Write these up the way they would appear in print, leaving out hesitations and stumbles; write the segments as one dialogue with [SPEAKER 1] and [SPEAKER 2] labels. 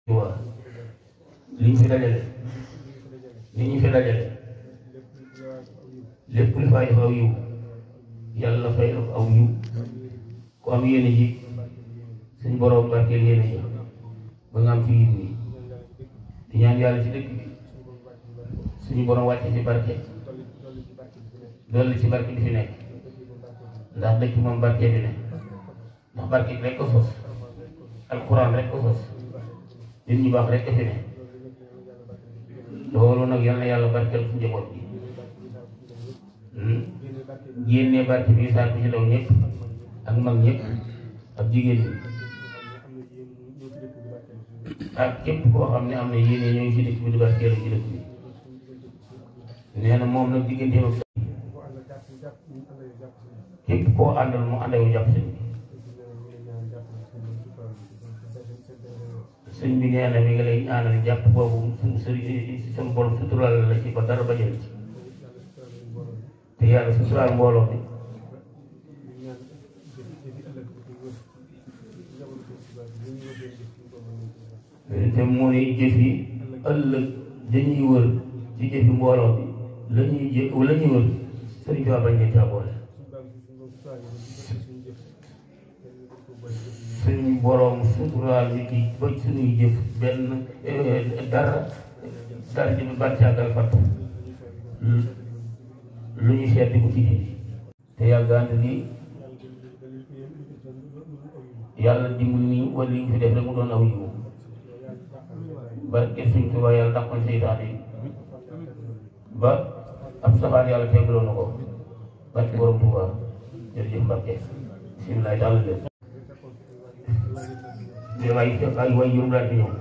[SPEAKER 1] waaw li ñu fi dajale li ñu fi dajale lépp lu fay def aw yiw yàlla fay def aw yiw ku am yéene ji suñ borom barkeel yéene ji ba nga am ci yiw yi di ñaan yàlla ci dëkk bi suñu borom wàcce ci barke dolli ci barke bi fi nekk ndax dëkk moom barke bi ne ndax barke bi rek ko sos alquran rek ko sos nit ñu baax rek fi ne loolu nag yal na yàlla barkeel fu njaboot bi génne barke bi saa ci daw ñëpp ak mag ñëpp ak jigéen ñi ak képp koo xam ne am na yéene ñoo ngi ci dëkk bi di barkeel ci dëkk bi nee na moom nag digganteem ak képp koo àndal mu àndawu jàpp sëñ bi nee na mi ngi lay ñaanal jàpp boobu suñu sëriñ suñu borom suturaal la ci ba dara bañal ci te yàlla suturaal mbooloo bi te mu ne jëf yi ëllëg dañuy wër ci jëfi mbooloo bi la ñuy wër sëriñ bi bañ ne caaboole suñu borom suturaal nit yi ba suñuy jëf benn dara ci bàccaagal fatt lu ñu seet di ko ci dindi te yàlla ànd lii yàlla dimbali nii wala li ñu fi def rek mu doon aw yiw barke suñ Tuubaa yàlla dàqoon seytaane yi ba ab safaan yàlla tegloo na ko barke borom Tuubaa jërëjëf barke bisimilah daal leen ay way juróom daal di ñëw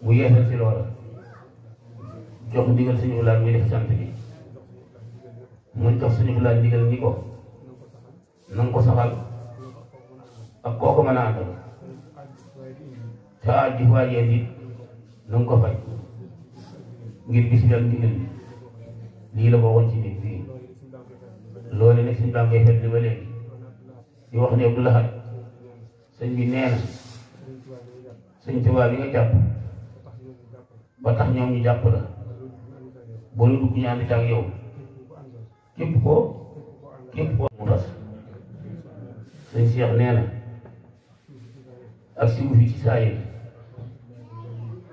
[SPEAKER 1] mu yeesal si loola jox ndigal suñu wulaat muy def sant bi mu jox suñu wulaat ndigal ni ko na nga ko saxal ak kooku mën a àndal te aaj ji waajee nit na nga ko faj ngir bis bi ak ndigal bi lii la ko waxoon ci nit bii loolu nag suñu bànkee fet li ba léegi di wax ne Abdou Lahad sëñ bi nee na sëñ Tuubaa bi nga jàpp ba tax ñoom ñu jàpp la boo lu dugg ñu ànd ci ak yow képp koo mu tas sëñ Cheikh nee na ak si wu fi ci saa yi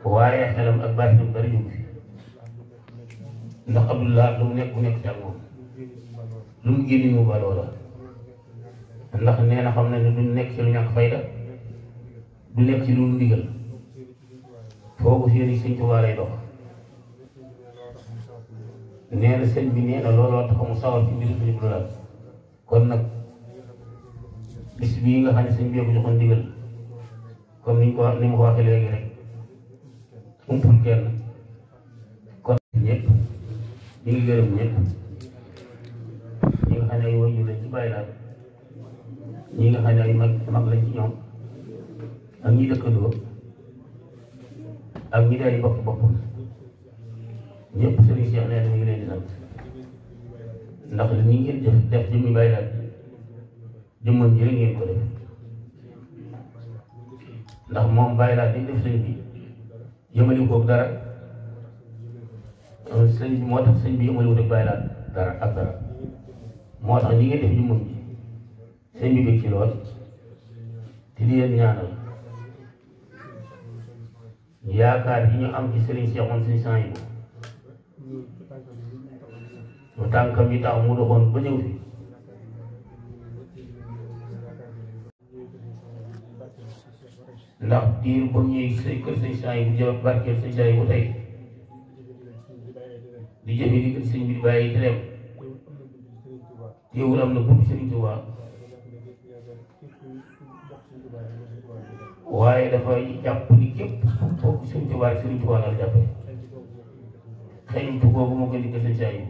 [SPEAKER 1] waaye xelam ak baatinam dara jóg fi ndax Abdou Lahad lu mu nekk ci ak moom lu mu génni mu ba loola ndax nee na xam na ne du nekk ci lu ñàkk fayda du nekk ci lu ndigal foogu seeni sëñ Tuubaa lay dox nee na sëñ bi nee na looloo tax mu sawar ci mbiru sëñ Abdou Lahad kon nag bis bii nga xam ne sëñ bi ko joxoon ndigal comme ni mu ko waxee léegi rek umpul kenn kon ñëpp ñu ngi gërëm ñëpp ñi nga xam ne ay waajur lañ ci bàyyi laat ñi nga xam ne ay mag lañ ci ñoom ak ñi dëkkandoo ak ñi daal di bokk bopp ñëpp sëriñ Cheikh nee na mi ngi leen di sant ndax li ñi ngeen def jëmmi bàyyi laat jëmmam ji rek ngeen ko def ndax moom bàyyi laat di def sëñ bi yëmali koog dara sëñ bi moo tax sëñ bi yëmali wut ak bàyyi laat dara moo tax ñi ngeen def jëmmam ji sëñ bi bëgg ci lool te di leen ñaanal yaakaar yi ñu am ci sëriñ Cheikh moom suñu sang yi bu tànkam yi tax mu doxoon ba ñëw fi ndax diir ba ñuy say kër sëñ sang yi bu jëm barkeel sëñ sang yi bu tey di jëfe di kër sëñ bi di bàyyi tereem teewul am na bunt sëriñ Tuubaa waaye dafay jàpp ni képp foofu sëriñ Tuubaa rek sëriñ Tuubaa la jàppe xëytu boobu moo ko dikk sëñ saa yi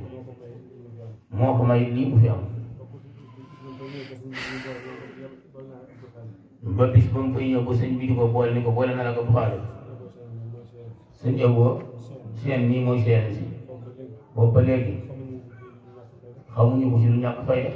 [SPEAKER 1] moo ko may lii mu fi am ba bis ba mu fay ñëw ba sëñ bi di ko boole ni ko boole na la ko bu xaale sëñ Abo seen nii mooy seen si boobu ba léegi xamuñu ko ci lu ñàkk fayda